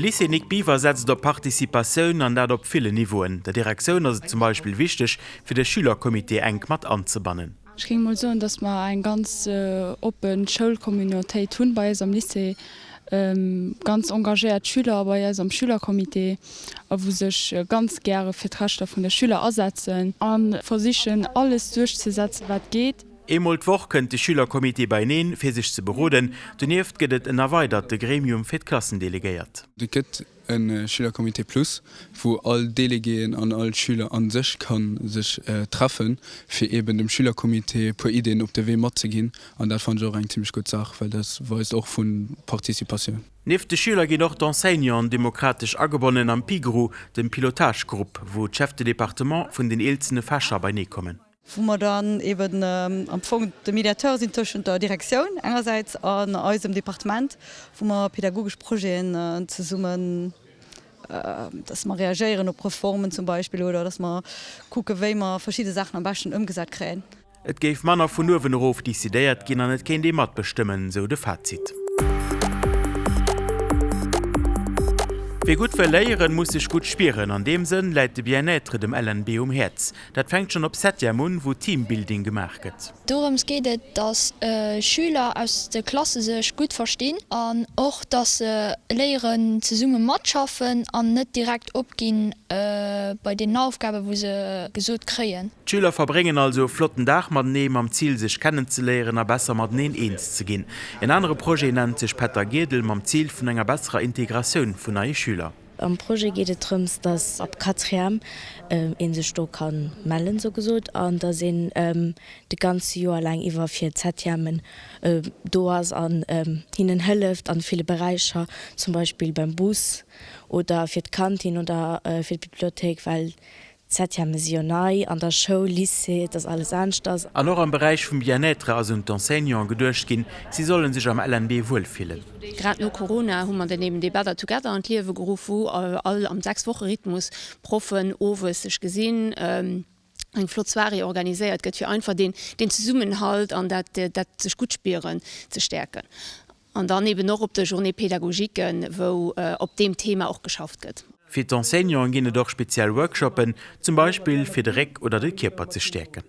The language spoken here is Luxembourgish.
Lycée Nic Biever setzt op Participatioun, an dat op villen Niveauen. Der Direktioun ass et zum Beispill wichteg, fir de Schülercomité enk mat anzebannen. Ech géing mol soen, dass mer eng ganz oppe Schoulcommunautéit hunn bei eis am Lycée, ganz engagéiert Schüler bei eis am Schülercomité a wou sech ganz gäre fir d'Rechter vun de Schüler asetzen a versichen alles duerchzesetzen, wat geet. Eemol d'Woch kënnt de Schülercomité beieneen, fir sech ze beroden. Donieft gëtt et en erweiderte Gremium fir d'Klassendelegéiert. Et gëtt e Schülercomité plus, wou all Déléguéen an all Schüler a sech ka sech treffen, fir eeben dem Schülercomité e puer Ideen op de Wee matzeginn. An dat fannen ech och eng zimmlech gutt Saach, well dat weist och vu Participatioun. Nieft de Schüler ginn och d'Enseignanten demokratesch agebonnen am PiGru, dem Pilotage-Grupp, wou d'Chefs de département vun den eelzene Fächer beinee kommen. wou mer dann eben am Fong de Mediateur sinn tëschent der Direktioun engersäits an eisem Departement, wou mer pedagogesch Projeten zesummen, dass mer reagéieren op Reformen zum Beispill oder dass mer kucke wéi mer verschidde Saachen am beschten ëmgesat kréien. Et géif manner vun uewen erof decidéiert ginn an et kéint ee matbestëmmen, sou de Fazit. Wie gutt wëll léieren, muss sech gutt spieren. An deem Sënn läit de Bien-être dem LNB um Häerz. Dat fänkt schonn op Septième un, wou Teambuilding gemaach gëtt. Dorëms geet et, dass Schüler aus de Klasse sech gutt verstinn an och, dass se léieren zesumme matschaffen an net direkt opginn bei deenen Aufgaben, wou se gesot kréien. D'Schüler verbréngen also e flotten Dag matenee mam Zil sech kennenzeléieren a besser mateneen eens ze ginn. En anere Projet nennt sech Pätter Giedel mam Zil vun enger besserer Integratioun vun neie Schüler. Am Projet geet et drëms, dass ab Quatrième ee sech do ka mellen, sou gesot, an dass een de ganze Joer laang iwwer fir d'Septièmen do ass an hinnen hëlleft an ville Beräicher, zum Beispill beim Bus oder fir d'Kantin oder fir d'Bibliothéik, well D'Septième si jo nei an der Schoul, Lycée, et ass alles aneschters. An och am Beräich vum Bien-être ass un d'Enseignanten geduecht ginn. Si solle sech am LNB wuel fillen. Grad no Corona hu mer dann eben dee Better Together an d'Liewe geruff, wou all am Sechs-Woche-Rhythmus Proffen owes sech gesinn, eng flott Soirée organiséiert gëtt, fir einfach deen Zesummenhalt an dat sech gutt spieren ze stäerken. An dann eben och op de Journées pédagogiques, wou op deem Thema och geschafft gëtt. Fir d'Enseignanten ginn et och speziell Workshoppen, zum Beispill fir de Réck oder de Kierper ze stäerken.